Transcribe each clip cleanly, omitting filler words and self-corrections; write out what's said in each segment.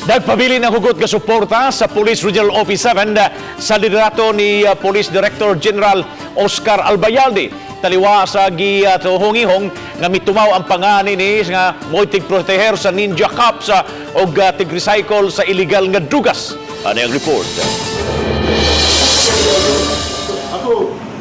Nagpabilin ang hugot nga suporta sa Police Regional Office 7 sa liderato ni Police Director General Oscar Albayalde. Taliwa sa gituhong-ihong nga mitumaw ang pangani ni nga mo'y tig-proteher sa Ninja Cops og tig-recycle sa illegal nga drugas. Ano ang report?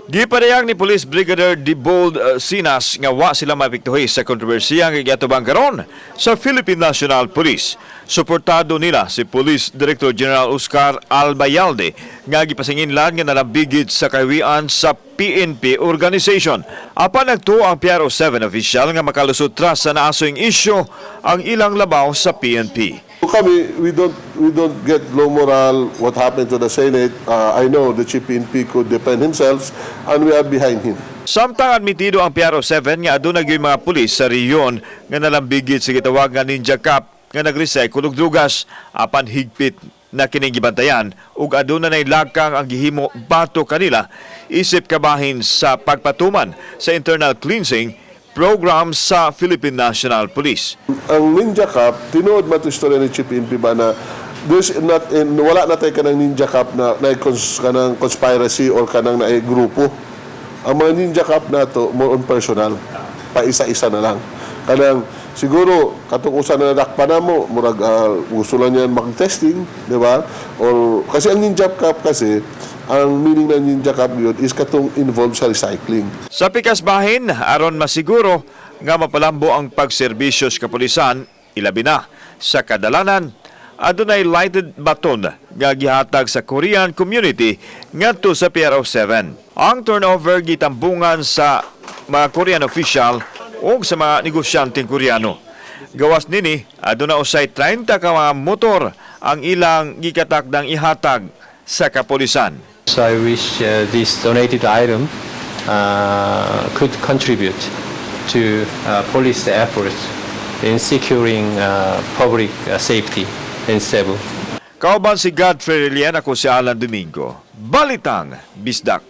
Gipadayag ni Police Brigadier Debold Sinas nga wa sila mapiktuhi sa kontrobersiya nga giatubang karon sa Philippine National Police. Suportado nila si Police Director General Oscar Albayalde nga gipasinginlan nga nalabigid sa kahiwian sa PNP organization. Apan nagtuo ang PRO 7 official nga makalusot ra sa naasoyng isyu ang ilang labaw sa PNP. Kami, we don't get low morale. What happened to the Senate? I know the Chief PNP could defend himself, and we are behind him. Samtang admitido ang PRO 7 nga aduna gyud mga pulis sa rehiyon nga nalambigit sa gitawag nga Ninja Cop nga nagrecycle og drugas, apan higpit na kining gibantayan ug aduna nay lakang ang gihimo batok kanila isip kabahin sa pagpatuman sa internal cleansing program sa Philippine National Police. Ang Ninja Cop, tinuod man ito istorya ni Chief PNP ba na there's not in, wala na tayo kanang Ninja Cop na kanang conspiracy or kanang na grupo. Ang mga Ninja Cop nato more on personal. Pa isa-isa na lang. Kanang siguro katong usa na nadakpan namo, murag gusto lang niyan mag-testing, di ba? Or kasi ang Ninja Cop kasi, ang meaning ng Ninja Cop yun is katong involved sa recycling. Sa pikas bahin, aron masiguro nga mapalambo ang pagserbisyo sa kapulisan, ilabi na sa kadalanan, adunay lighted baton nga gihatag sa Korean community ngadto sa PRO 7. Ang turnover gitambungan sa mga Korean official o sa mga negosyanteng Koreano. Gawas nini, aduna usay 30 ka mga motor ang ilang gikatakdang ihatag sa kapulisan. So I wish this donated item could contribute to police efforts in securing public safety in Cebu. Kauban si Godfrey Relian, ako si Alan Domingo. Balitang Bisdak.